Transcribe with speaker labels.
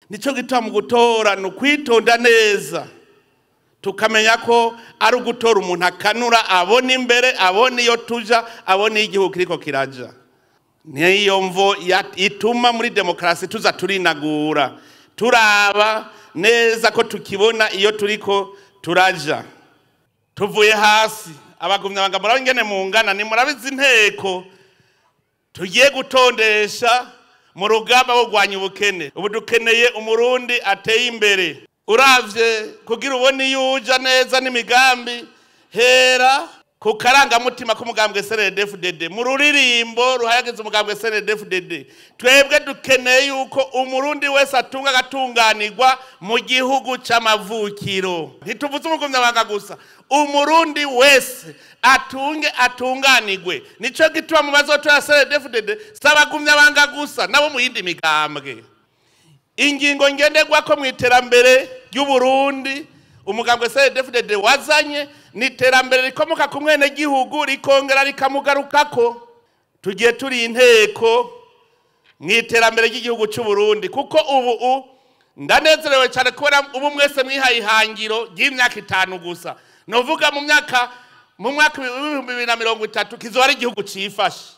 Speaker 1: Nico gituma mu gutora ni ukwitonda neza, tukamenya ko ari ugutora umuntu akanura, abona imbere, abona iyo tuja, abona iyo igihugu kiriko kiraja. Niyo mvo ituma muri demokarasi tuza turinagura, turaba neza ko tukibona iyo turiko turaja. Tuvuye hasi, abagumyabanga murabe ingene mungana, nimurabe izi inteko tugiye gutondesha mu rugamba rwo kurwanya ubukene. Ubu dukeneye Umurundi ateye imbere. Uravye kugira ubone iyo uja neza n'imigambi, hera ku karangamutima k'umugambwe CNDD-FDD, mu ruririmbo ruhayagiza umugambwe CNDD-FDD. Twebwe dukeneye yuko Umurundi wese atunga agatunganirwa mu gihugu c'amavukiro. Ntituvuze umugumyabanga gusa, Umurundi wese atunge atunganirwe. Nico gituma mu bazotora CNDD-FDD si abagumyabanga gusa, nabo mu yindi migambwe. Ingingo ngenderwako mu iterambere ry'Uburundi umugambwe CNDD-FDD wazanye ni iterambere rikomoka ku mwenegihugu, rikongera rikamugarukako. Tugiye turi inteko mu iterambere ry'igihugu cy'u Burundi, kuko ubu ndanezerewe cyane kubona ubu mwese mwihaye ihangiro ry'imyaka 5 gusa. Novuga mu mwaka w'2030 kizoba ari igihugu cifashe.